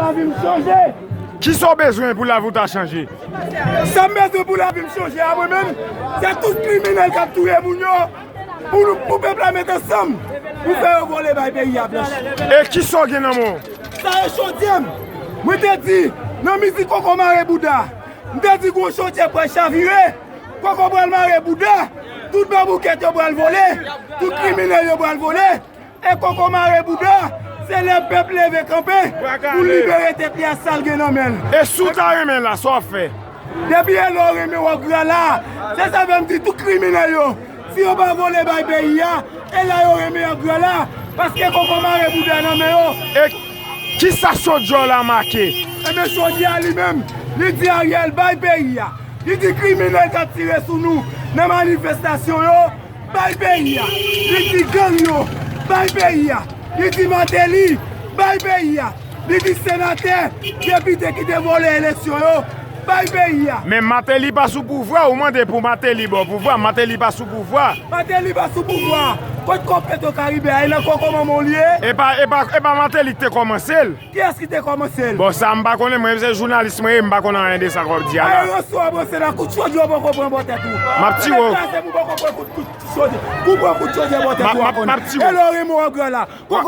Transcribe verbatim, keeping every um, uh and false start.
Lavi m chanje. Kisa w bezwen pou lavi w ta chanje? Sa m bezwen pou lavi m chanje a mwen menm, se tout kriminèl k ap touye moun yo, pou nou, pou pèp la met ansanm pou fè yo vole bay peyi a blanch. E kisa w gen nan men w? Sa yo chodyè m. Mwen te di, nan mizik Koko Mare Bouda, m te di gwo chodyè pral chavire, Koko pral mare bouda, tout baboukèt yo pral vole, tout kriminèl yo pral vole. E Koko Mare Bouda, se lè pèp leve kanpe pou libere tèt li a sa l gen nan men l. E si w ta renmen la, sa w ap fè? Depi e la w renmen w ap gra la. Se sa fè m di tout kriminèl yo, si yo pa vole bay peyi a, e la yo renmen y ap gra la. Paske Koko Mare Bouda nan men yo. E kisa chodyè w la make? Ebyen chodyè a li menm, li di Ariel bay peyi a. Li di kriminèl k ap tire sou nou nan manifestasyon yo, bay peyi a. Li di gang yo, bay peyi a. Li di Martelly, bay peyi a. Li di senatè, depite ki te vòlè eleksyon yo, bay peyi a. Men Martelly pa sou pouvwa, ou mande pou Martelly ba w pouvwa, Martelly pa sou pouvwa. Martelly pa sou pouvwa. Kot kòb Petro Karibe a, e nan koko manman w li ye? E pa, e pa, e pa Martelly ki te kòmanse l. Kiyès ki te kòmanse l? Bon, sa m pa konnen, mwen se jounalis mwen ye, m pa konn anyen de sa k w ap di a la. Aye, Ransò a panse nan kout chodyè w poko pran bò tèt ou. M ap tiye w. Kraze pou poko pran kout, kout chodyè. Pou pran kout chodyè bò tèt ou a konn. M ap tiye w. E lè w renmen w ap gra la. Koko